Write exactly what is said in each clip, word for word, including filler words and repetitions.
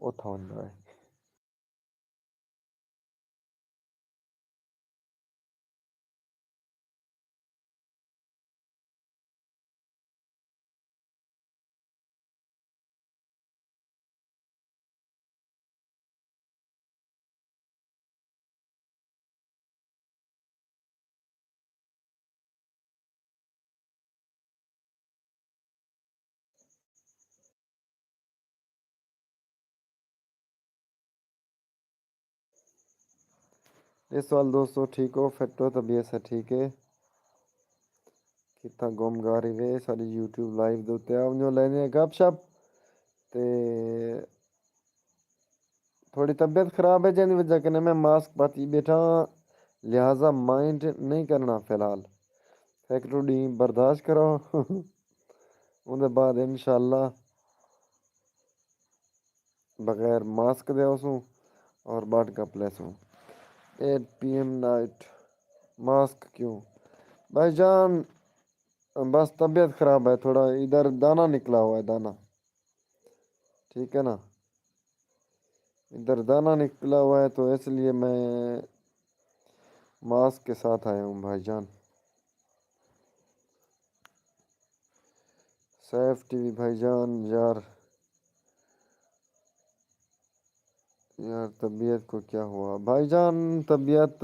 اتھاں ونڄݨا ہے۔ اس وال دوستو ٹھیک ہو، فٹ ہو، طبیعت سے ٹھیک ہے؟ کتھاں گم گاری وے ساری یوٹیوب لائیو دے اتے آ ونجو لینے گپ شپ۔ تے تھوڑی طبیعت خراب ہے، جن وجہ کنے میں ماسک پاتی بیٹھا، لہذا مائنڈ نہیں کرنا فی الحال۔ ایک ٹو ڈی برداشت کرو۔ اون دے بعد انشاءاللہ بغیر ماسک دے ہوسوں اور باٹ کپ لیسوں۔ Eight P M night, mask کیوں؟ بھائی جان، بس طبیعت خراب ہے، تھوڑا ادھر دانا نکلا ہوا ہے، دانا۔ ٹھیک ہے نا، ادھر دانا نکلا ہوا ہے تو اس لیے میں ماسک کے ساتھ آیا ہوں بھائی جان۔ سیف ٹی وی بھائی جان، یار، یار طبیعت کو کیا ہوا بھائی جان؟ طبیعت،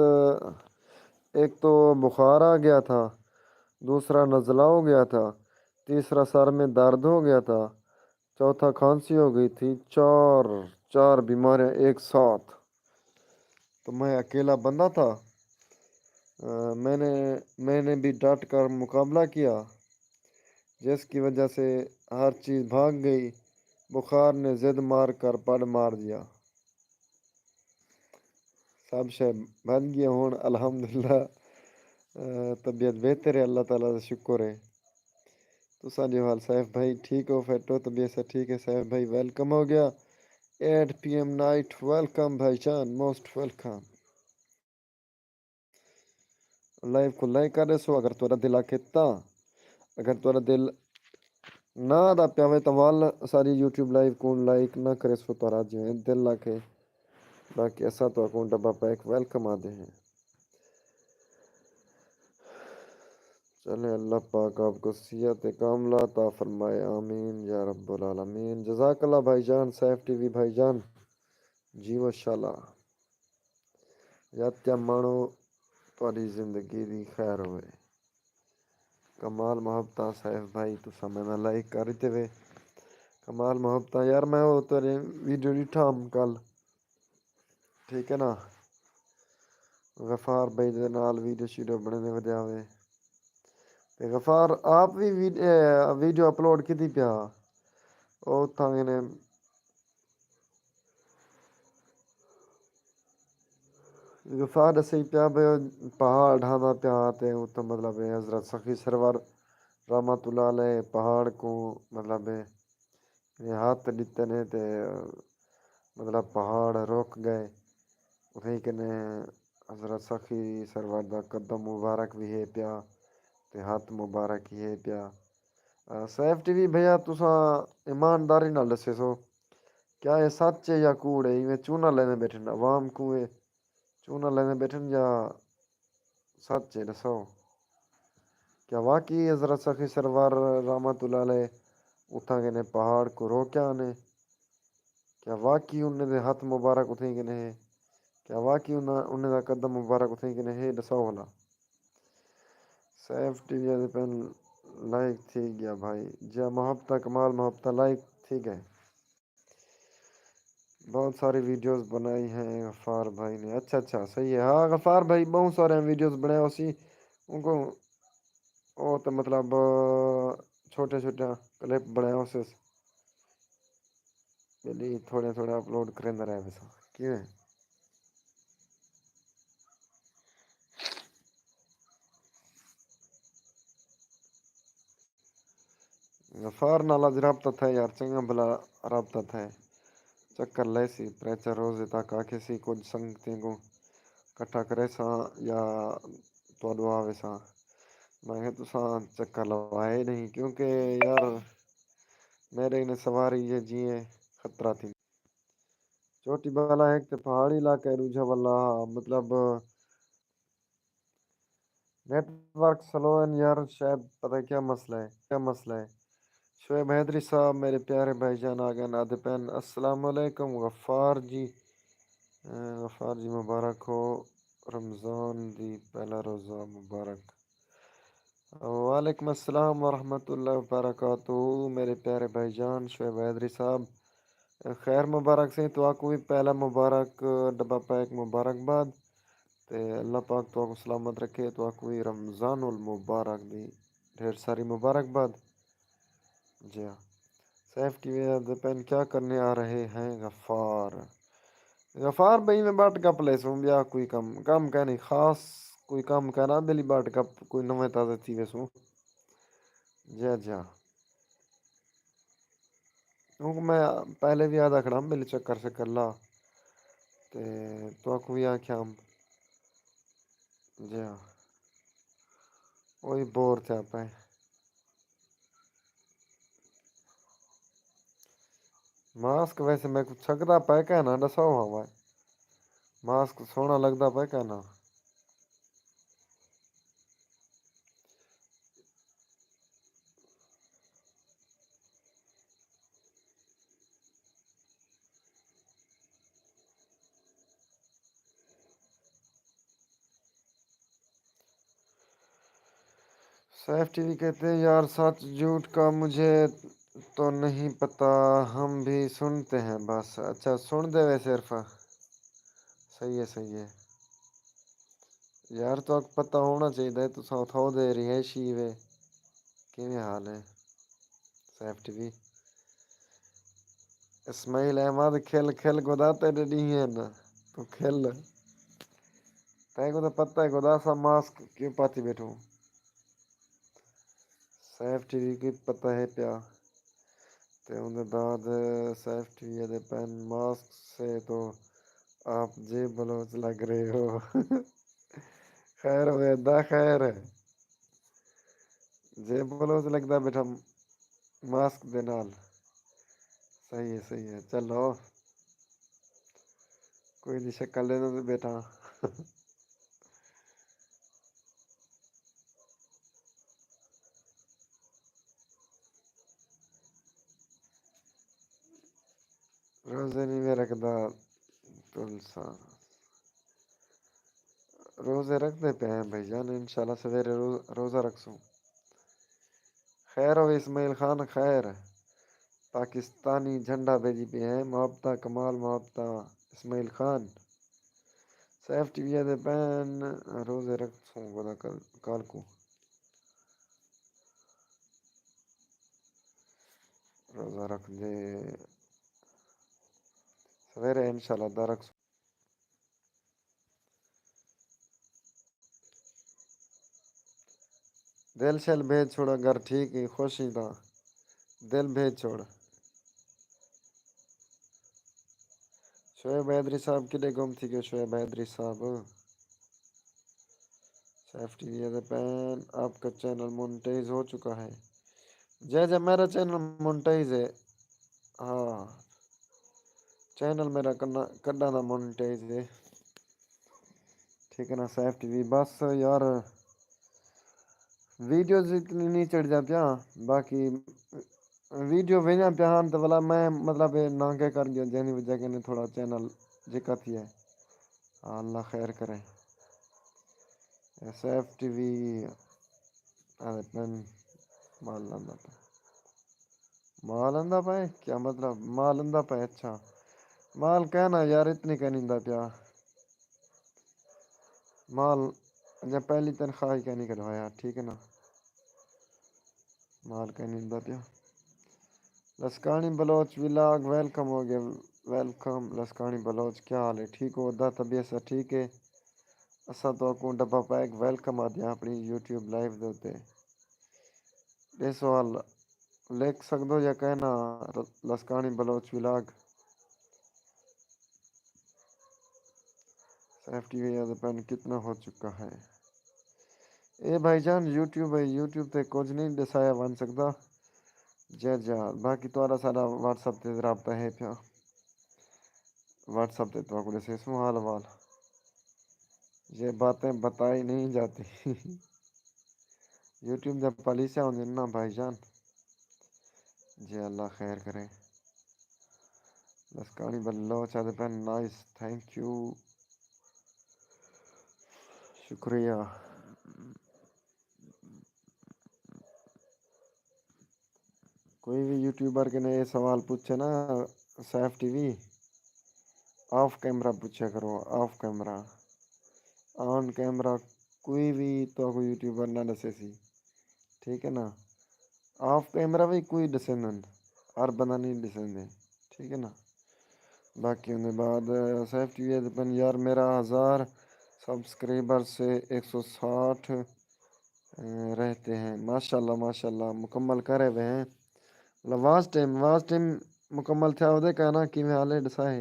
ایک تو بخار آ گیا تھا، دوسرا نزلہ ہو گیا تھا، تیسرا سر میں درد ہو گیا تھا، چوتھا کھانسی ہو گئی تھی۔ چار، چار بیماریاں ایک ساتھ۔ تو میں اکیلا بندہ تھا۔ آ، میں نے، میں نے بھی ڈٹ کر مقابلہ کیا، جس کی وجہ سے ہر چیز بھاگ گئی۔ بخار نے ضد مار کر پڑ مار دیا۔ سب شے بھڄ ڳئے ہن، الحمدللہ۔ آ، طبیعت بہتر ہے، اللہ تعالیٰ دا شکر ہے۔ تساں جو حال سیف بھائی، ٹھیک ہو، فٹ ہو، طبیعت سے ٹھیک ہے؟ سیف بھائی ویلکم ہو گیا۔ Eight P M night, welcome بھائی جان، موسٹ ویلکم۔ لائیو کوں لائک کر ݙیسو اگر تہاݙا دل آکھے تاں۔ اگر تہاݙا دل نہ آہدا پیا ہوئے تاں ول ساری یوٹیوب لائیو کوں لائک نہ کریسو، تہاݙا جیویں دل آکھے۔ باقی اساں تہاکوں ڈبہ پیک ویلکم آہدے ہیں۔ چلے، اللہ پاک آپ کو صحت کاملہ عطا فرمائے، آمین یا رب العالمین۔ جزاک اللہ بھائی جان، سیف ٹی وی بھائی جان، جیوو شالا۔ یا تیا ماݨو، تہاݙی زندگی دی خیر ہووے۔ کمال محبتاں سیف بھائی، تساں میݙا لائک کر ݙتے وے۔ کمال محبتاں یار، میں او تیݙے ویڈیو ݙٹھا ہم کل، ٹھیک ہے نا؟ غفار بھائی دے نال ویڈیو شیڈیو بݨیندے ودیا ہوئے۔ تے غفار آپ وی ویڈ-، اے، ویڈیو اپلوڈ کیتی پیا۔ او اتھاں کنے غفار ݙسئی پیا بھئی پہاڑ ڈھاندا پیا تے اتھاں مطلب اے حضرت سخی سرور رحمت اللہ علیہ پہاڑ کوں مطلب اے ہتھ ݙتے نے تے مطلب پہاڑ رک ڳئے۔ اتھیں کنے حضرت سخی سرور دا قدم مبارک وی ہے پیا تے ہتھ مبارک ہی ہے پیا۔ آ، سیف ٹی وی بھیا، تساں ایمانداری نال ݙسیسو، کیا اے سچ اے یا کوڑ اے؟ ایویں چونا لیندے ٻیٹھن عوام کوں، اے چونا لیندے ٻیٹھن یا سچ اے؟ ݙسو، کیا واقعی حضرت سخی سرور رحمت اللہ علیہ اتھاں کنے پہاڑ کوں روکیا نے؟ کیا واقعی انہیں دے ہتھ مبارک اتھیں کنے ہے؟ کیا واقعی انہاں، انہیں دا قدم مبارک اتھیں کنے ہے؟ ݙساؤ بھلا۔ سیف ٹی وی آہدے پن لائک تھی ڳیا بھائی۔ جیا محبتاں، کمال محبتاں، لائک تھی ڳئے۔ بہت ساری ویڈیوز بنائی ہیں غفار بھائی نے۔ اچھا، اچھا، صحیح ہے۔ ہاں، غفار بھائی بہت سارے ویڈیوز بݨائے ہوسی۔ ان کو او تے مطلب چھوٹے چھوٹے کلپ بݨائے ہوسے۔ ٻیلی تھوڑے تھوڑے اپلوڈ کریندا رہ ویساں۔ کیویں؟ غفار نال اڄ رابطہ تھئے یار، چنڳا بھلا رابطہ تھئے۔ چکر لیسی، پریچر روزے تک آکھیسی کجھ سنگتیں کوں کٹھا کریساں یا تہاݙو آویساں۔ میں کہا تساں چکر لوائے نہیں، کیونکہ یار میݙے کنے سواری ہے جیئیں خطرہ تھی۔ چوٹی والا ہک تے پہاڑی علاقہ ہے، ݙوجھا والا، مطلب، نیٹ ورک سلو ہن یار، شاید پتہ کیا مسئلہ ہے، کیا مسئلہ ہے۔ شعیب حیدری صاحب، میرے پیارے بھائی جان آ ڳئن، آہدے پئن، السلام علیکم غفار جی۔ اے، غفار جی مبارک ہو، رمضان دی پہلا روزہ مبارک۔ وعلیکم السلام ورحمۃ اللہ وبرکاتہ، میرے پیارے بھائی جان شعیب حیدری صاحب، خیر مبارک سئیں، تہاکوں وی پہلا مبارک، ڈبہ پیک مبارکباد، تے اللہ پاک تہاکوں سلامت رکھے، تہاکوں وی رمضان المبارک دی ڈھیر ساری مبارکباد۔ جی ہاں، سیف ٹی وی آہدے پئن، کیا کرنے آ رہے ہیں غفار؟ غفار بھائی میں ٻٹ گپ لیسوں، ٻیا کوئی کم، کم کائنی خاص، کوئی کم کائنا، ٻیلی ٻٹ گپ کوئی نویں تازے تھی ویسوں۔ جی ہاں، جی ہاں۔ اونکوں میں پہلے وی آہدا کھڑا، ٻیلی چکر شکر لا۔ تے تہاکوں وی آکھیا ہم۔ جی ہاں۔ اوہی بور تھیا پئے۔ ماسک ویسے میکوں چھکدا پئے کائنا، ݙساؤ ہاں وائے۔ ماسک سوہݨا لڳدا پئے کائنا۔ سیف ٹی وی کہتے ہیں، یار سچ جھوٹ کا مجھے تو نہیں پتا، ہم بھی سنتے ہیں بس۔ اچھا، سݨدے وے صرف۔ صحیح ہے، صحیح ہے۔ یار، تہاکوں پتہ ہووݨا چاہیدا ہے، تساں اتھاؤ دے رہائشی وے۔ کیویں حال ہے؟ سیف ٹی وی۔ اسماعیل احمد، کھل کھل گدا تیݙے ݙینہہ ہن، توں کھل۔ تیکوں تاں پتہ ہے گدا، سا ماسک کیوں پاتی ٻیٹھوں؟ سیف ٹی وی کوں پتہ ہے پیا۔ تے اوندے بعد سیف ٹی وی آہدے پئن، ماسک سے تو آپ جے بلوچ لڳ رہے ہو۔ خیر ہووے، ادا خیر ہے۔ جے بلوچ لڳدا ٻیٹھا ماسک دے نال۔ صحیح ہے، صحیح ہے۔ چلو، کوئی نی، شکل ݙیندے تے ٻیٹھا۔ روزے نی میں رکھدا تلسا۔ روزے رکھدے پئے ہیں بھائی جان، انشاءاللہ سویرے رو-، روزہ رکھسوں۔ خیر ہووے اسماعیل خان، خیر۔ پاکستانی جھنڈا بھیجی پئے ہیں، محبتاں کمال، محبتاں اسماعیل خان۔ سیف ٹی وی آہدے پئن، روزے رکھسوں خدا کل، کل کوں۔ روزہ رکھدے سویرے انشاءاللہ دا رکھسوں۔ دل شل بھیج چھوڑ، اگر ٹھیک ہیں، خوش ہیں تاں دل بھیج چھوڑ۔ شعیب حیدری صاحب کݙے گم تھی ڳئے؟ شعیب حیدری صاحب، سیف ٹی وی آہدے پئن، آپ کا چینل مونیٹائز ہو چکا ہے؟ جی جی، میرا چینل مونیٹائز ہے۔ ہاں، چینل میرا کنا-، کݙاں دا مونیٹائز ہے۔ ٹھیک ہے نا، سیف ٹی وی۔ بس یار، ویڈیوز اتنی نہیں چڑھدیاں پیاں، باقی ویڈیو ویندیاں پیاں ہن تے ولا میں، مطلب، اے نانگے کر ڳیا، جیندی وجہ کنے تھوڑا چینل جھکا تھیا ہے۔ ہاں، اللہ خیر کرے۔ اے سیف ٹی وی آہدے پئن، مال لاندا پئے۔ مال آندا پئے؟ کیا مطلب؟ مال آندا پئے؟ اچھا۔ مال کائنا یار، اتنی کائنی آندا پیا۔ مال اڄاں پہلی تنخواہ ہی کائنی کڈھوایا، ٹھیک ہے نا؟ مال کائنی آندا پیا۔ لسکاݨی بلوچ ولاگ، ویلکم ہو ڳئے، ویلکم لسکاݨی بلوچ، کیا حال ہے؟ ٹھیک ہو؟ ادا طبیعت سا ٹھیک ہے؟ اساں تہاکوں ڈبہ پیک ویلکم آہدے ہیں اپݨی یوٹیوب لائیو دے اتے۔ ٻئے سوال لکھ سڳدو یا کائنا؟ لسکاݨی بلوچ ولاگ۔ سیف ٹی وی آہدے پئن، کتنا ہو چکا ہے؟ اے بھائی جان، یوٹیوب ہے، یوٹیوب تے کجھ نہیں ݙسایا ونڄ سڳدا۔ جی جی، باقی تہاݙا ساݙا واٹس ایپ تے رابطہ ہے پیا۔ واٹس ایپ تے تہاکوں ݙسیسوں حال احوال۔ یہ باتیں بتائی نہیں جاتی۔ یوٹیوب دے پالیسیاں ہوندین نا بھائی جان۔ جی اللہ خیر کرے۔ لسکانی بلوچ آہدے پئن، نائس، تھینک یو، شکریہ۔ کوئی بھی یوٹیوبر کنے اے سوال پوچھے نا، سیف ٹی وی، آف کیمرہ پوچھیا کرو، آف کیمرہ۔ آن کیمرہ کوئی بھی تہاکوں یوٹیوبر نہ ݙسیسی، ٹھیک ہے نا؟ آف کیمرہ بھی کوئی ݙسیندن، ہر بندہ نہیں ݙسیندے، ٹھیک ہے نا؟ باقی اوندے بعد سیف ٹی وی آہدے پئن، یار میرا ہزار سبسکرائبر سے ایک سو ساٹھ رہتے ہیں۔ ماشاءاللہ، ماشاءاللہ، مکمل کرے ہوئے ہیں۔ مطلب واچ ٹائم، واچ ٹائم مکمل تھیا ہوندے کائنا، کیویں حال ہے ݙسائے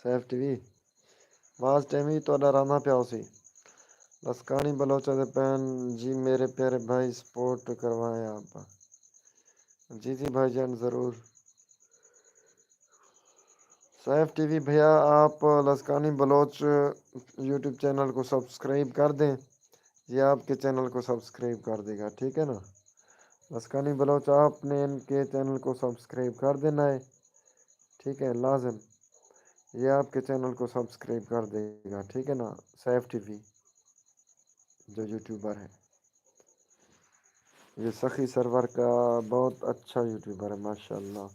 سیف ٹی وی؟ واچ ٹائم ہی تہاݙا رہندا پیا ہوسی۔ لسکانی بلوچ آہدے پئن، جی میرے پیارے بھائی، سپورٹ کروائیں آپ۔ جی جی بھائی جان، ضرور۔ سیف ٹی وی بھیا، آپ لسکانی بلوچ یوٹیوب چینل کو سبسکرائب کر دیں، یہ آپ کے چینل کو سبسکرائب کر دے گا، ٹھیک ہے نا؟ لسکانی بلوچ، آپ نے ان کے چینل کو سبسکرائب کر دینا ہے، ٹھیک ہے، لازم، یہ آپ کے چینل کو سبسکرائب کر دے گا، ٹھیک ہے نا؟ سیف ٹی وی جو یوٹیوبر ہے، یہ سخی سرور کا بہت اچھا یوٹیوبر ہے، ماشاءاللہ،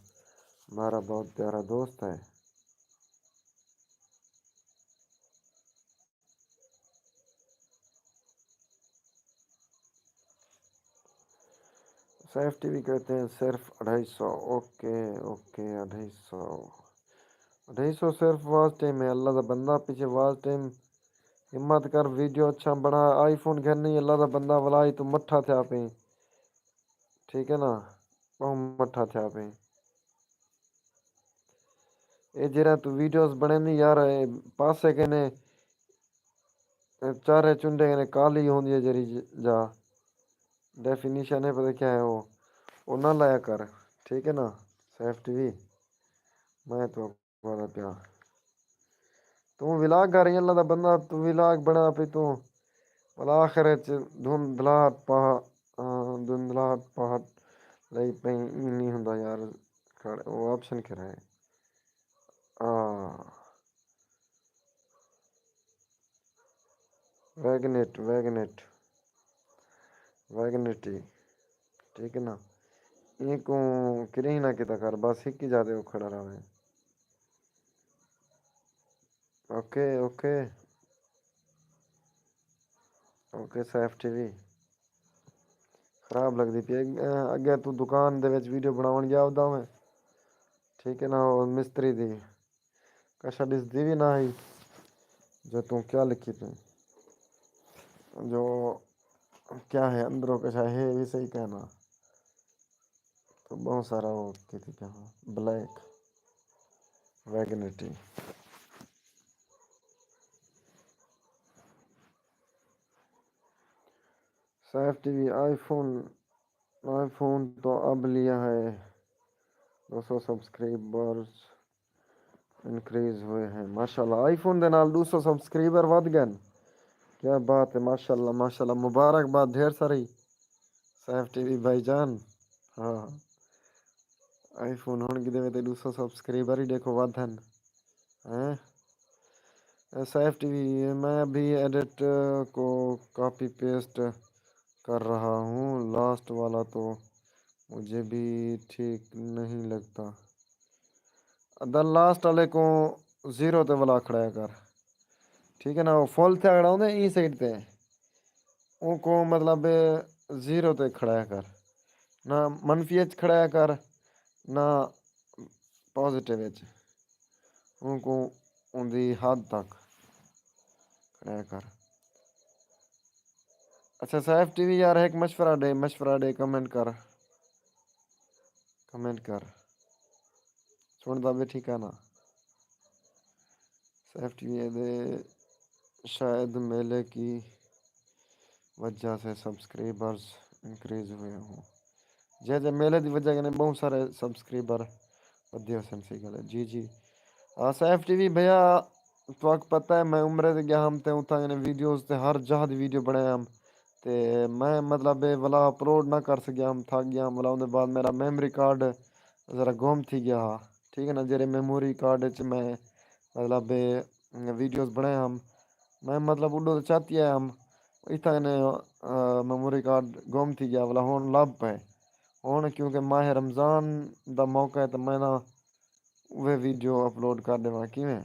ہمارا بہت پیارا دوست ہے۔ سیف ٹی وی کہتے ہیں صرف اڑھائی سو۔ اوکے، اوکے، اڑھائی سو۔ اڑھائی سو صرف واچ ٹائم ہے، اللہ دا بندہ پیچھے واچ ٹائم۔ ہمت کر، ویڈیو اچھا بݨا، آئی فون گھن نہیں، اللہ دا بندہ، ولائی تو مٹھا تھیا پئیں۔ ٹھیک ہے نا، ٻہوں مٹھا تھیا پئیں۔ اے جیڑھا توں ویڈیوز بݨیندیں یار، اے پاسے کنے، اے چارے چنڈے کنے کالی ہوندی ہے جیڑھی جا، ڈیفینیشن ہے پتہ کیا ہے او، او نہ لایا کر، ٹھیک ہے نا؟ سیف ٹی وی، میں تو بڑا پیار۔ توں ولاگ کر رہی اللہ دا بندہ، توں ولاگ بݨا پئی توں۔ ولا آخر اچ دھندلاہٹ پہاڑ، دھندلاہٹ پہاڑ لئی پئی، ایں نہیں ہوندا یار۔ کھڑ-، او آپشن کیڑھا ہے؟ آ۔ ویگنیٹ، ویگنیٹ، ویگنیٹی، ٹھیک ہے نا؟ اینکوں کریں نہ کیتا کر، بس ہک ہی جاتے او کھڑا رہویں۔ Okay, okay. Okay, safe T V. خراب لڳدی پئی۔ اڳ-، اڳے توں دکان دے وچ ویڈیو بݨاوݨ ڳیا ہوندا میں۔ ٹھیک ہے نا، او مستری دی۔ کشا ݙسدی وی نہ ہئی جو توں کیا لکھی پئیں، جو کیا ہے اندروں، کشا ہے وی صحیح کائنا۔ تو ٻہوں سارا او کیتی پیا ہاں، بلیک ویگنیٹی۔ سیف ٹی وی آئی فون، آئی فون تو اب لیا ہے، دو سو سبسکرائبرز انکریز ہوئے ہیں۔ ماشاءاللہ، آئی فون دے نال دو سو سبسکرائبر ودھ ڳئے۔ کیا بات ہے، ماشاءاللہ، ماشاءاللہ، مبارکباد ڈھیر ساری سیف ٹی وی بھائی جان۔ ہاں، آئی فون ہݨ کیتے وے تے دو سو سبسکرائبر ہی ݙیکھو ودھ ہن۔ ہیں؟ اے سیف ٹی وی، میں ابھی ایڈٹ کو کاپی پیسٹ کر رہا ہوں، لاسٹ والا تو مجھے بھی ٹھیک نہیں لگتا۔ ادا لاسٹ والے کو زیرو تے ولا کھڑایا کر، ٹھیک ہے نا؟ وہ فل تھیا کھڑا ہوندے ایں سائیڈ تے، اوں کو مطلب زیرو تے کھڑایا کر، نہ منفی اچ کھڑایا کر، نہ پازیٹیو اچ، اوں کو اوندی حد تک کھڑایا کر۔ اچھا سیف ٹی وی یار، ہک مشورہ ݙے، مشورہ ݙے، کمنٹ کر، کمنٹ کر۔ سݨدا ٻیٹھی کائنا؟ سیف ٹی وی دے شاید میلے کی وجہ سے سبسکرائبرز انکریز ہوئے ہوں۔ جے جے میلے دی وجہ کنے ٻہوں سارے سبسکرائبر ودھے ہوسن، صحیح ڳالھ ہے۔ جی جی، آصف ٹی وی بھیا، تہاک پتہ ہے میں عمرے تے ڳیا ہم تے اتھاں نے ویڈیوز تے ہر جاہ دی ویڈیو بݨائے ہم، تے میں مطلب اے ولا اپلوڈ نہ کر سڳیا ہم، تھک ڳیا ہم، ولا اوندے بعد میݙا میموری کارڈ ذرا گم تھی ڳیا ہا، ٹھیک ہے نا، جیڑھے میموری کارڈ اچ میں مطلب اے ویڈیوز بݨائے ہم، میں مطلب اݙو تے چاتی آیا ہم، اتھاں نے میموری کارڈ گم تھی ڳیا، ولا ہݨ لبھ پئے۔ ہݨ کیونکہ ماہ رمضان دا موقع ہے تے میں نا اوہے ویڈیو اپلوڈ کر ݙیواں، کیویں؟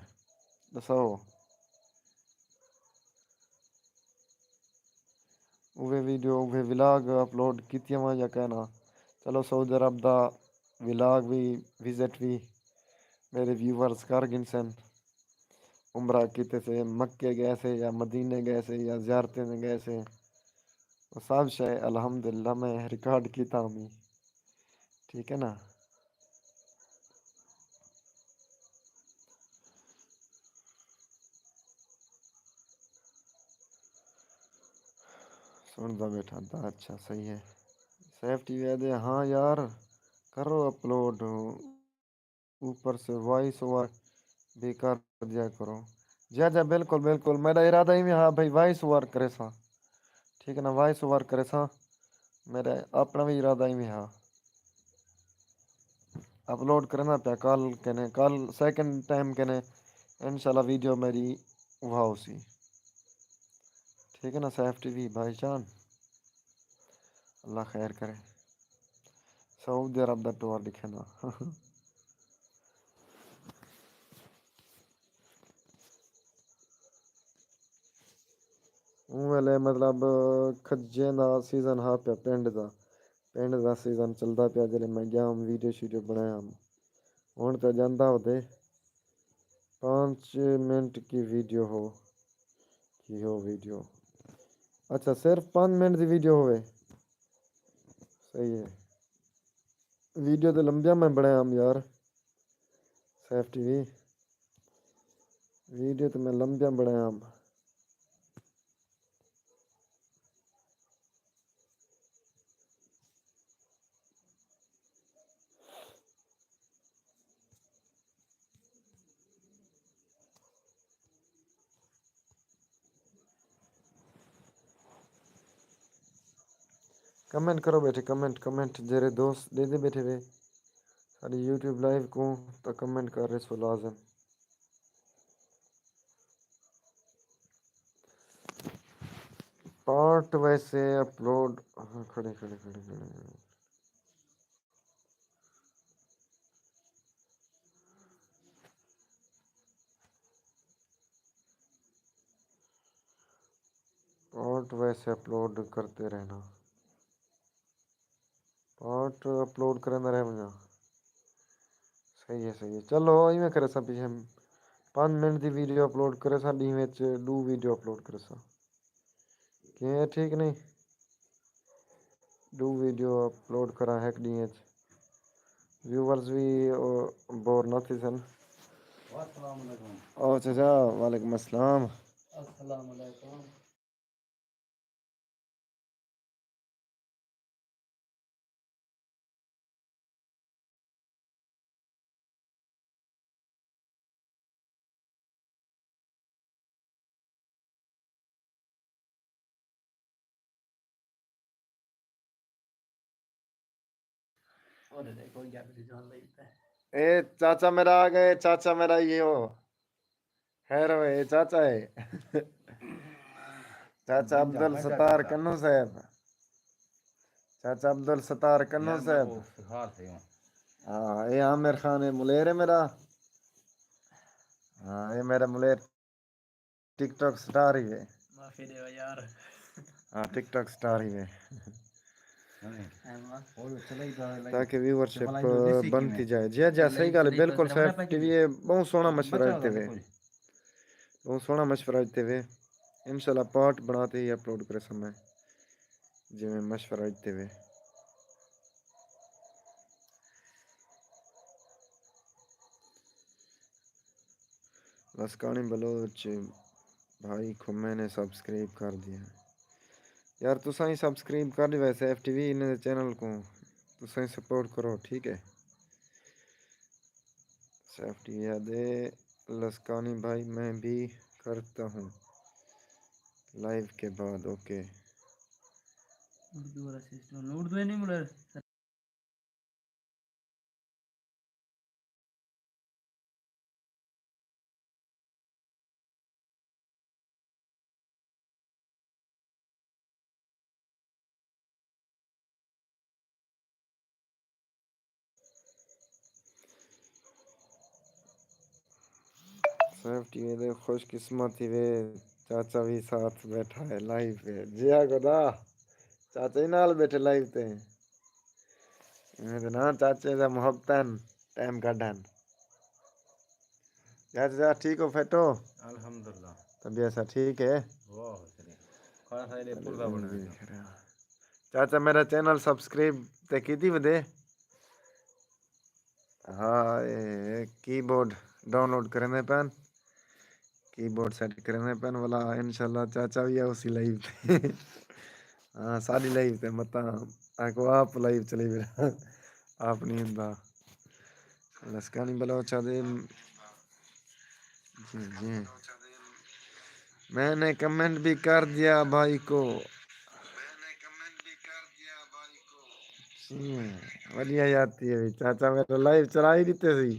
ݙساؤ۔ اوہے ویڈیو، اوہے ولاگ اپلوڈ کیتی ہواں یا کائنا؟ چلو، سعودی عرب دا ولاگ وی، وزٹ وی میݙے ویورز کر گھنسن۔ عمرہ کیتے سے، مکے ڳئے سے یا مدینے ڳئے سے یا زیارتیں تے ڳئے سے، او سب شے الحمدللہ میں ریکارڈ کیتا ہمی۔ ٹھیک ہے نا؟ سݨدا ٻیٹھا دا، اچھا، صحیح ہے۔ سیف ٹی وی آہدے، ہاں یار، کرو اپلوڈ، اوپر سے وائس اوور بھی کر دیا کرو۔ جی، جی، بالکل، بالکل، میݙا ارادہ ایویں ہا بھئی، وائس اوور کریساں، ٹھیک ہے نا، وائس اوور کریساں، میݙا اپݨا وی ارادہ ایویں ہا۔ اپلوڈ کرݨا پیا کل کنے، کل سیکنڈ ٹائم کنے انشاءاللہ ویڈیو میݙی وہا ہوسی۔ ٹھیک ہے نا سیف ٹی وی بھائی جان، اللہ خیر کرے۔ سعودی عرب دا ٹور ݙکھیندا۔ اوں ویلے مطلب کھجیں دا سیزن ہا پیا پنڈ دا، پنڈ دا سیزن چلدا پیا، جلے میں ڳیا ہم ویڈیو شیڈیو بݨائے ہم۔ ہݨ تاں جاندا ہوندے، پانچ منٹ کی ویڈیو ہو، کی ہو ویڈیو۔ اچھا، صرف پانچ منٹ دی ویڈیو ہووے، صحیح ہے۔ ویڈیو تے لمبیاں میں بݨائے ہم یار، سیف ٹی وی، ویڈیو تے میں لمبیاں بݨائے ہم۔ کمنٹ کرو ٻیٹھے، کمنٹ، کمنٹ، جیڑھے دوست ݙیہدے ٻیٹھے وے ساݙی یوٹیوب لائیو کوں، تاں کمنٹ کر ݙیسو لازم۔ پارٹ ویسے اپلوڈ، ہاں، کھڑے، کھڑے، کھڑے، کھڑے۔ پارٹ ویسے اپلوڈ کرتے رہنا۔ پارٹ اپلوڈ کریندا رہ ونڄاں۔ صحیح ہے، صحیح ہے۔ چلو، ایویں کریساں، پچھے پنج منٹ دی ویڈیو اپلوڈ کریساں، ݙینہہ وچ ݙو ویڈیو اپلوڈ کریساں۔ کیویں ہے، ٹھیک نہیں؟ ݙو ویڈیو اپلوڈ کراں ہک ݙینہہ وچ، ویورز وی، او، بور نہ تھیسن۔ السلام علیکم۔ او چچا، وعلیکم السلام۔ السلام علیکم۔ اے چاچا میرا آ ڳئے، چاچا میرا یہ ہو۔ خیر ہوئے، اے چاچا ہے۔ چاچا عبدالستار کنو صاحب۔ چاچا عبدالستار کنو صاحب۔ ہاں، اے عامر خان، اے ملیر ہے میرا۔ ہاں، اے میرا ملیر۔ ٹک ٹاک سٹار ہی وے۔ معافی ݙیو یار۔ ہاں، ٹک ٹاک سٹار ہی وے۔ تاکہ ویورشپ بݨدی جائے۔ جی، جی، صحیح ڳالھ ہے، بالکل سیف ٹی وی ہے، ٻہوں سوہݨا مشورہ ݙتے وے۔ ٻہوں سوہݨا مشورہ ݙتے وے۔ انشاءاللہ پارٹ بݨا تے ہی اپلوڈ کریساں میں، جیویں مشورہ ݙتے وے۔ لسکاݨی بلوچ بھائی کوں میں نے سبسکرائب کر دیا۔ یار، تساں ہی سبسکرائب کر ݙیوے سیف ٹی وی انہیں دے چینل کوں۔ تساں ہی سپورٹ کرو، ٹھیک ہے؟ سیف ٹی وی آہدے، لسکانی بھائی، میں بھی کرتا ہوں لائیو کے بعد، اوکے۔ اردو والا سسٹم، اردو ہی نہیں بولا۔ سیف ٹی وی دے خوش قسمت تھیوے، چاچا وی ساتھ بیٹھا ہے لائیو تے۔ جیا گدا، چاچا ہی نال بیٹھے لائیو تے۔ ایویں تے نا چاچے دا محبتاں ٹائم کڈھن۔ چاچا ٹھیک ہو، فٹ ہو؟ الحمدللہ۔ طبیعت سا ٹھیک ہے؟ واہ، شکریہ۔ کھانا کھا لے، پورا بنا۔ چاچا میرا چینل سبسکرائب تے کیتی ودے؟ ہاں، اے کی بورڈ ڈاؤن لوڈ کریندے پئن، کی بورڈ سیٹ کریندے پئن، ولا انشاءاللہ چاچا وی آسی لائیو تے۔ ہاں، ساݙی لائیو تے متاں آکو آپ لائیو چلی ویرا، آپ نہیں ہوندا۔ لسکانی بلوچ آدھے، جی، جی۔ میں نے کمنٹ بھی کر دیا بھائی کو۔ جی، وݙیا یاتی ہے۔ چاچا میرا لائیو چلا ہی ݙتے سی۔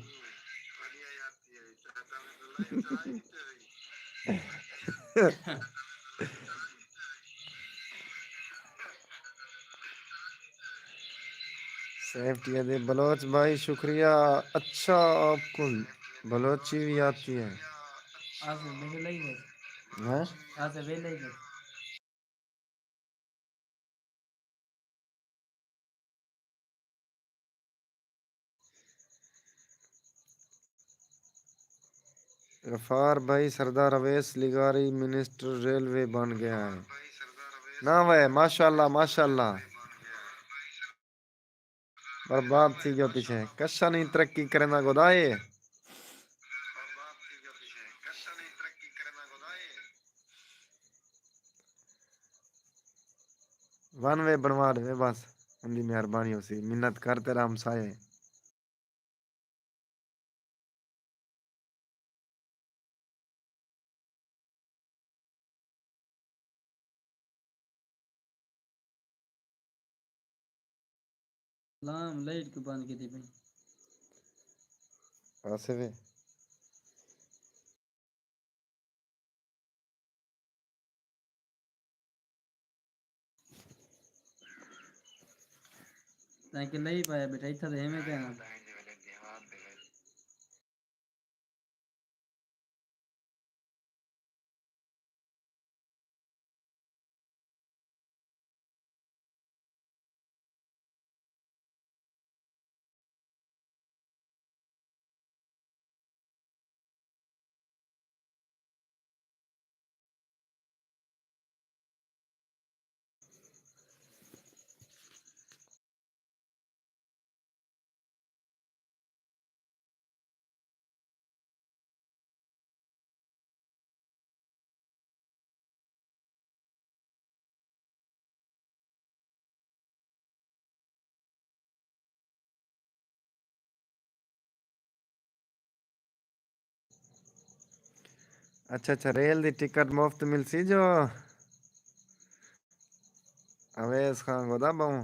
سیف ٹی وی دے بلوچ بھائی شکریہ۔ اچھا، آپ کو بلوچی بھی آتی ہے؟ آسے ویلے ہی ہے۔ ہیں؟ آسے ویلے ہی ہے۔ غفار بھائی، سردار اویس لغاری منسٹر ریلوے بݨ ڳیا ہے۔ نہ وے، ماشاءاللہ، ماشاءاللہ۔ برباد تھی ڳیو پیچھے۔ کشا نہیں ترقی کریندا گدا اے۔ ون وے بݨوا ݙیوے بس، اوندی مہربانی ہوسی۔ منت کر تیرا ہمسایہ۔ لام لائٹ کیوں بند کیتی پئی؟ آصف ہے۔ تاں کہ لئی پایا بیٹھا، اتھاں تے ایویں کہنا۔ اچھا، اچھا، ریل دی ٹکٹ مفت ملسی جو؟ اویس خان گدا بہوں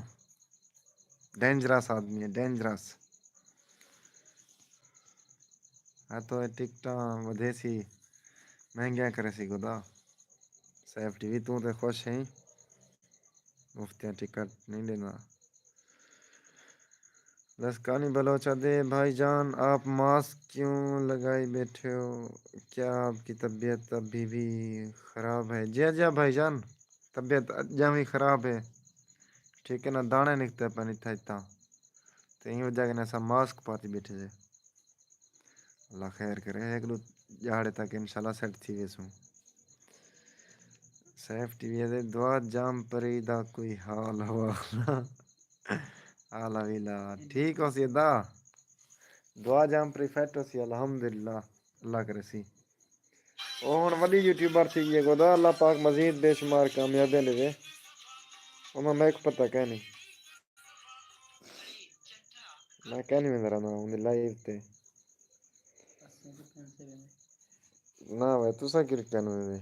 ڈینجرس آدمی ہے، ڈینجرس۔ ہاں تو اے ٹکٹاں ودھیسی، مہنگیاں کریسی گدا۔ سیف ٹی وی توں تے خوش ہیں، مفتیاں ٹکٹ نہیں ݙیندا۔ لسکانی بلوچ آدھے، بھائی جان، آپ ماسک کیوں لگائی بیٹھے ہو؟ کیا آپ کی طبیعت ابھی بھی خراب ہے؟ جی ہاں، جی ہاں بھائی جان، طبیعت اڄاں وی خراب ہے، ٹھیک ہے نا، داݨے نکتے پئن اتھاں اتھاں، تے ایں وجہ کنے اساں ماسک پاتی بیٹھے سے۔ اللہ خیر کرے، ہک ݙو ݙیہاڑے تک انشاءاللہ سیٹ تھی ویسوں۔ سیف ٹی وی دے دعا جام پری دا کوئی حال حوال؟ حال حویلا ٹھیک ہوسی ادا؟ دعا جام پری فٹ ہوسی، الحمدللہ، اللہ کریسی۔ او ہݨ وݙی یوٹیوبر تھی ڳئی ہے، گدا اللہ پاک مزید بے شمار کامیابیاں ݙیوے۔ انہاں میک پتہ کائنی۔ میں کائنی ویندا رہندا اوندی لائیو تے۔ نہ بھائی، تساں کی رکھیا نویں میں؟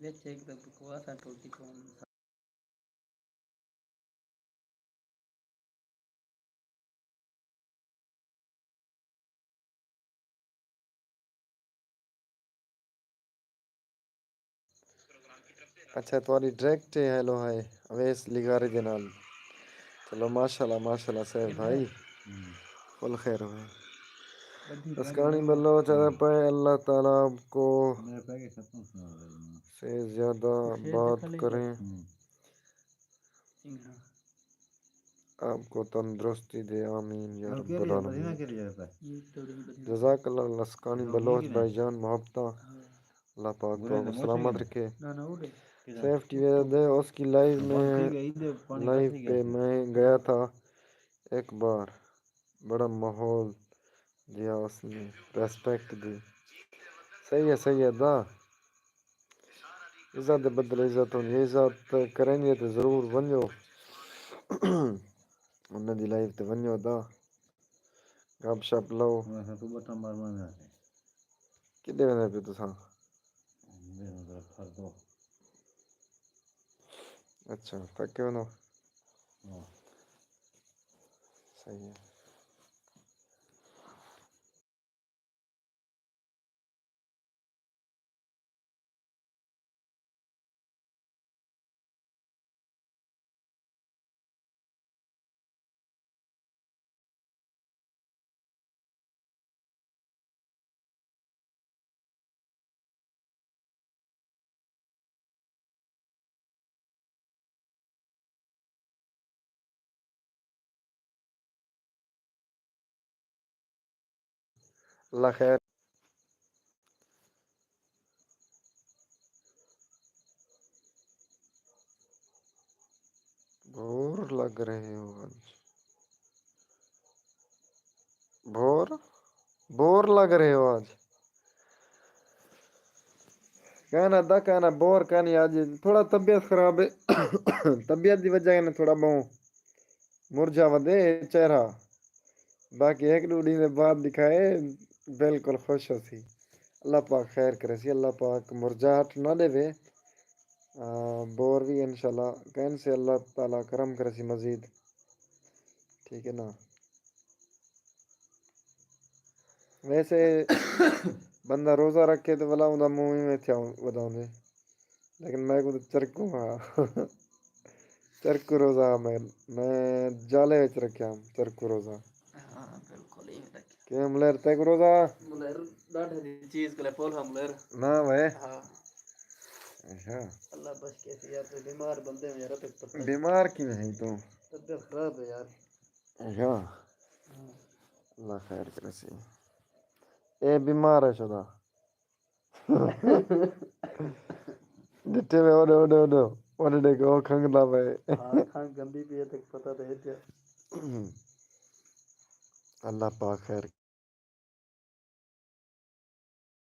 وچ ہک دا بکواس آ ٹوٹی کون۔ اچھا، تہاݙی ڈائریکٹ ہیلو ہائے اویس لغاری دے نال۔ چلو، ماشاءاللہ، ماشاءاللہ سیف بھائی۔ فل خیر ہوئے۔ اسکانی بلوچ ادا پائے، اللہ تعالیٰ آپ کو سے زیادہ بات کریں۔ آپ کو تندرستی دے، آمین یا رب العالمین۔ جزاک اللہ لسکانی بلوچ بھائی جان، محبتاں۔ اللہ پاک تو آپ کو سلامت رکھے۔ سیف ٹی وی دے اس کی لائیو میں، لائیو پہ میں گیا تھا ایک بار، بڑا ماحول دیا اس نے، ریسپیکٹ دی۔ صحیح ہے، صحیح ہے دا۔ عزت دے بدلے عزت ہوندی ہے، عزت کرینی ہے تے ضرور ونڄو۔ انہاں دی لائیو تے ونڄو دا، گپ شپ لو۔ کݙے ویندے پئے تساں؟ اچھا، تھکے ویندو؟ صحیح ہے۔ اللہ خیر۔ بور لگ رہے ہو آج۔ بور؟ بور لگ رہے ہو آج۔ کہنا دا کہنا بور کہنی آج تھوڑا طبیعت خراب ہے۔ طبیعت دی وجہ ہے نا تھوڑا بہوں مرجھا ودے چہرہ، باقی ہک ݙو ݙینہہ دے بعد ݙکھائے بالکل خوش ہوسی۔ اللہ پاک خیر کریسی، اللہ پاک مرجھاہٹ نہ ݙیوے۔ آ، بور وی انشاءاللہ کہن سے، اللہ تعالیٰ کرم کریسی مزید۔ ٹھیک ہے نا؟ ویسے بندہ روزہ رکھے تے ولا اوندا منہ ایویں تھیا وداوندے۔ لیکن میں کو چرکو ہاں۔ چرکو روزہ ہاں میں، میں جالے وچ رکھیا ہاں چرکو روزہ۔ ہاں، بالکل ایویں رکھیا۔ کیوں ملیر تے کو روزہ؟ ملیر ݙاڈھے دی چیز کلے پول ہاں ملیر۔ نہ وے۔ ہاں۔ اچھا۔ اللہ بخش کے سی یار، تے بیمار بندے ہو یار، تے پتہ۔ بیمار کیوں ہے تو؟ طبیعت خراب ہے یار۔ اچھا۔ ہاں۔ اللہ خیر کرے سی۔ اے بیمار ہے شدا۔ ݙٹھے میں اوݙے، اوݙے، اوݙے، اوݙے ݙیکھ، او کھنگدا پئے۔ ہاں، کھنگ گندی پئی ہے، تیکوں پتہ تے ہے کیا۔ اللہ پاک خیر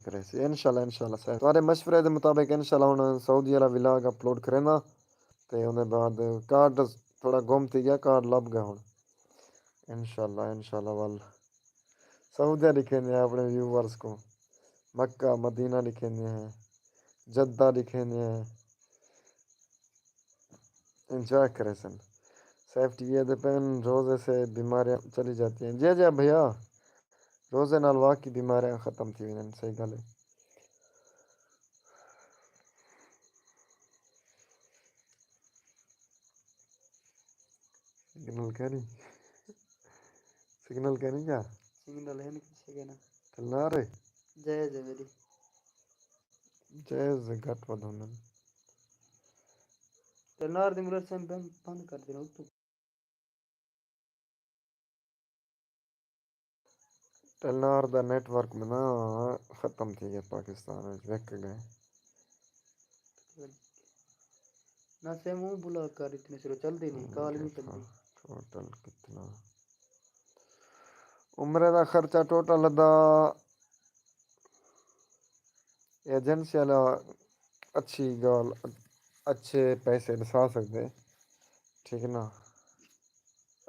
کریسی۔ انشاءاللہ، انشاءاللہ سر۔ تہاݙے مشورے دے مطابق انشاءاللہ ہݨ سعودی والا ولاگ اپلوڈ کرینداں۔ تے اوندے بعد کارڈ تھوڑا گم تھی ڳیا، کارڈ لبھ ڳئے ہݨ۔ انشاءاللہ، انشاءاللہ ول سعودیہ ݙکھیندے ہیں اپݨے ویورز کوں، مکہ مدینہ ݙکھیندے ہیں، جدہ ݙکھیندے ہیں، انجوائے کریسن۔ سیف ٹی وی دے پین روزے سے بیماریاں چلی جاتی ہیں۔ جی جی بھیا، روزے نال واقعی بیماریاں ختم تھی ویندین، صحیح ڳالھ ہے۔ سگنل کینی؟ سگنل کینی کیا؟ سگنل ہے نہیں کسی کے نا۔ ٹلنار ہے؟ جائز ہے میری۔ جائز ہے، گھٹ ودھ ہوندن۔ ٹلنار دی ملر سم بند، بند کر دینا اتوں۔ ٹیلنار دا نیٹ ورک میں نا ختم تھی ڳیا پاکستان وچ، وک ڳئے۔ نہ سیم اوں بلاک کر ݙتی نے، سرو چلدی نہیں، کال نہیں چلدی۔ ٹوٹل کتنا؟ عمرے دا خرچہ ٹوٹل ادا، ایجنسی والا اچھی ڳالھ، اچھے پیسے ݙسا سڳدے، ٹھیک ہے نا؟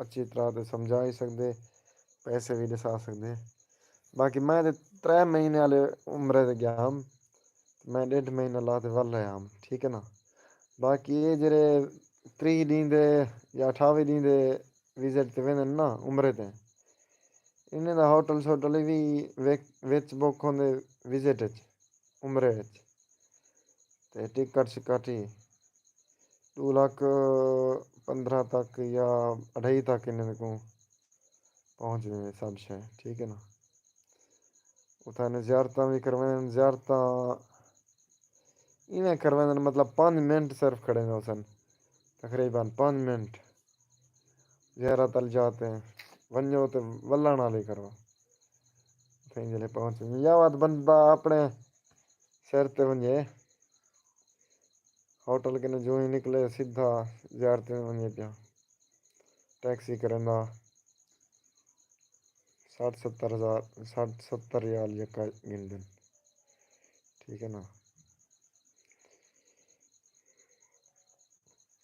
اچھی طرح تے سمجھا ہی سڳدے، پیسے وی ݙسا سڳدے۔ باقی میں تے ترے مہینے والے عمرے تے ڳیا ہم، میں ݙیڈھ مہینہ لا تے ول آیا ہم، ٹھیک ہے نا؟ باقی اے جیڑھے تریہہ ݙینھ دے یا اٹھاوی ݙینھ دے وزٹ تے ویندن نا عمرے تے، انہیں دا ہوٹل شوٹل وی وچ بک ہوندے وزٹ اچ، عمرے اچ۔ تے ٹکٹ شکٹ ہی ݙو لکھ پندرہ تک یا اڑھائی تک انہیں کوں پہنچ ویندے سب شے، ٹھیک ہے نا؟ اتھاں نے زیارتاں وی کرویندن، زیارتاں ایویں کرویندن، مطلب پنج منٹ صرف کھڑے ہوسن، تقریباً پنج منٹ۔ زیارت ال جاتے ہیں، ونجو تے ولن والی کرو۔ اتھیں جلے پہنچ ونجو۔ یا وات بندہ اپنے سر تے ونجے، ہوٹل کنے جو ہی نکلے سیدھا زیارت تے ونجے پیا۔ ٹیکسی کرندا سٹھ ستر ہزار، سٹھ ستر ریال یکا گھندن، ٹھیک ہے نا؟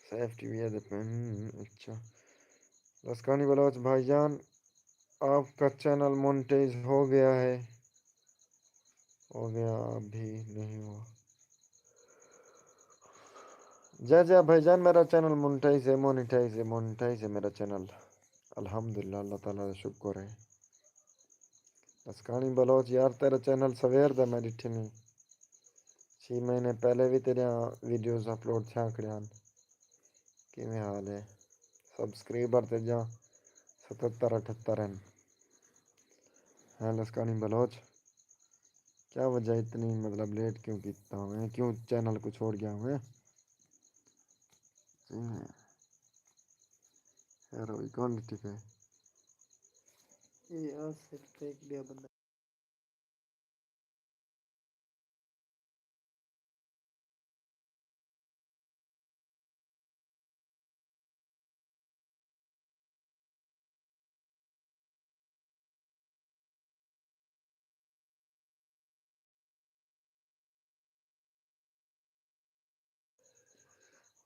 سیف ٹی وی ہے دے پن۔ اچھا، لسکانی بلوچ بھائی جان، آپ کا چینل مونٹیز ہو گیا ہے؟ ہو گیا، ابھی نہیں ہوا۔ جی جی بھائی جان، میرا چینل مونٹائز ہے، مونیٹائز ہے، مونیٹائز ہے میرا چینل۔ الحمدللہ، اللہ تعالیٰ کا شکر ہے۔ لسکانی بلوچ یار، تیرا چینل سویر دا میں ݙٹھے نہیں، چھی مہینے پہلے بھی تیریاں ویڈیوز اپلوڈ تھیاں کھڑیاں۔ کیویں حال ہے؟ سبسکرائبر تے جاں ستہتر اٹھہتر ہیں۔ ہیں لسکانی بلوچ، کیا وجہ اتنی، مطلب، لیٹ کیوں کیتا ہوئے؟ کیوں چینل کو چھوڑ گیا ہوئے؟ صحیح ہے۔ خیر ہوئی، کون ٹھیک ہے؟ اے آ سکتا ہے کہ بیا بندہ۔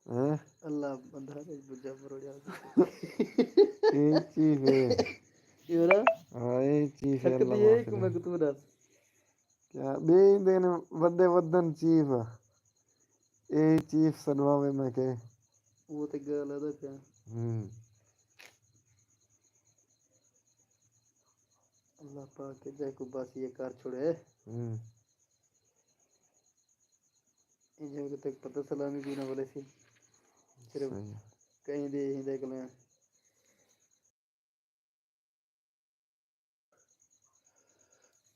ہیں؟ اللہ بندہ تے بجا مروڑیا۔ اے چیف ہے۔ اے نا؟ ہاں، اے چیف ہے، اللہ سکتی ہے معاف کہ میں کرے۔ کتوں ݙس؟ کیا ٻئے ایندے نے وݙے وݙن چیف؟ اے چیف سݙواوے میں کہ۔ وہ تے ڳالھ ہے پیا۔ ہوں۔ اللہ پاک کے جائے کو بس یہ کر چھوڑے۔ ہوں۔ انجن کو تک پتہ سلامی بھی نہ بولے سی۔ صرف صحیح۔ کہیں دے ہی دیکھ لیں۔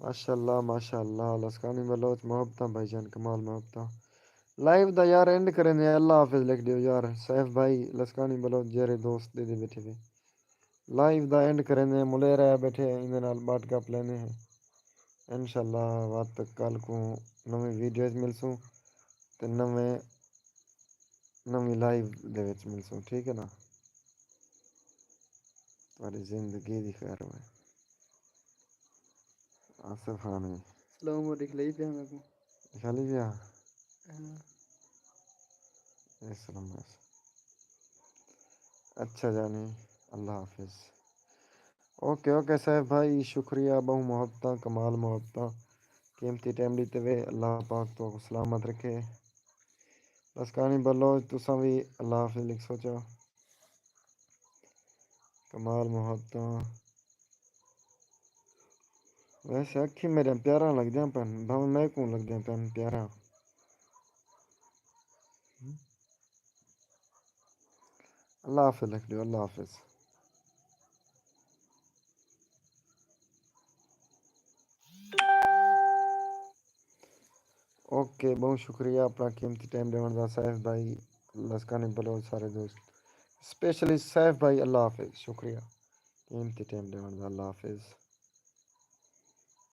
ماشاءاللہ، ماشاءاللہ، لسکانی بلوچ محبتاں بھائی جان، کمال محبتاں۔ لائیو دا یار اینڈ کریندے ہیں، اللہ حافظ لکھ ݙیو یار۔ سیف بھائی، لسکانی بلوچ جیرے دوست دے دے بیٹھے وے۔ لائیو دا اینڈ کریندے ہیں، ملے رہ بیٹھے ہیں، ایندے نال ٻٹ گپ لیندے ہیں۔ انشاءاللہ وات کل کوں نویں ویڈیوز ملسوں تے نویں، نویں لائیو دے وچ ملسوں، ٹھیک ہے نا؟ تہاݙی زندگی دی خیر ہوئے۔ آصف خان وی۔ سلام علیکم، لئی پیا میکوں۔ خالی پیا؟ ہاں۔ اے سلام علیکم۔ اچھا جانی، اللہ حافظ۔ اوکے، اوکے سیف بھائی، شکریہ، ٻہوں محبتاں، کمال محبتاں۔ قیمتی ٹائم ݙتے وے، اللہ پاک تہاکوں سلامت رکھے۔ لسکانی بلوچ، تساں وی اللہ حافظ لکھسو چا۔ کمال محبتاں۔ ویسے اکھیں میݙیاں پیاراں لڳدیاں پن، بھاویں میکوں لڳدیاں پن پیاراں۔ اللہ حافظ لکھ ݙیو، اللہ حافظ۔ اوکے، ٻہوں شکریہ اپݨا قیمتی ٹائم ݙیوݨ دا سیف بھائی، لسکانی بلوچ سارے دوست، اسپیشلی سیف بھائی، اللہ حافظ، شکریہ قیمتی ٹائم ݙیوݨ دا، اللہ حافظ۔